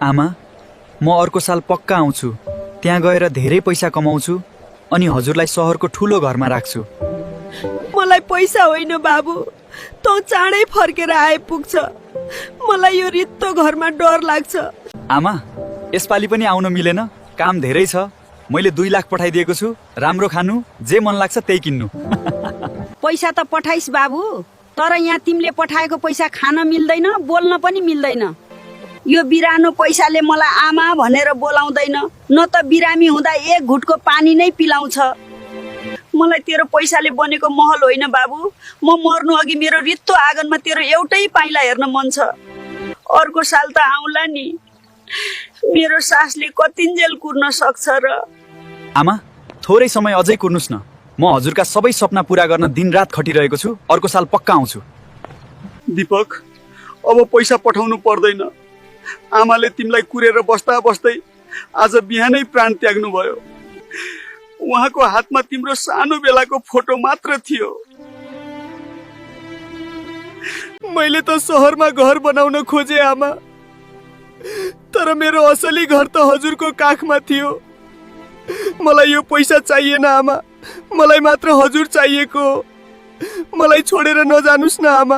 आमा, म अर्को साल पक्का आउँछु। त्यहाँ गएर धेरै पैसा कमाउँछु अनि हजुरलाई सहरको ठुलो घरमा राख्छु। मलाई पैसा होइन बाबु, तँ चाँडै फर्केर आइपुग्छ। मलाई यो रित्तो घरमा डर लाग्छ। आमा, यसपालि पनि आउन मिलेन, काम धेरै छ। मैले 2 लाख पठाइदिएको छु। राम्रो खानु, जे मन लाग्छ त्यही किन्नु। पैसा त पठाइस् बाबु, तर यहाँ तिमीले पठाएको पैसा खान मिल्दैन, बोल्न पनि मिल्दैन। यो बिरानो पैसाले मलाई आमा भनेर बोलाउँदैन, न त बिरामी हुँदा 1 घुटको पानी नै पिलाउँछ। मलाई तेरो पैसाले बनेको महल होइन बाबु। म मर्नु अघि मेरो रित्तो आँगनमा तेरो एउटै पाइला हेर्न मन छ। अर्को साल त आउँला नि। मेरो सासले कतिन्जेल कुर्न सक्छ र? आमा, थोरै समय अझै कुर्नुस् न। म हजुरका सबै सपना पूरा गर्न दिनरात खटिरहेको छु। अर्को साल पक्का आउँछु। दीपक, अब पैसा पठाउनु पर्दैन। आमाले तिमीलाई कुरेर बस्दा बस्दै आज बिहानै प्राण त्याग्नु भयो। उहाँको हातमा तिम्रो सानो बेलाको फोटो मात्र थियो। मैले त सहरमा घर बनाउन खोजे आमा, तर मेरो असली घर त हजुरको काखमा थियो। मलाई यो पैसा चाहिएन आमा, मलाई मात्र हजुर चाहिएको। मलाई छोडेर नजानुस् न आमा।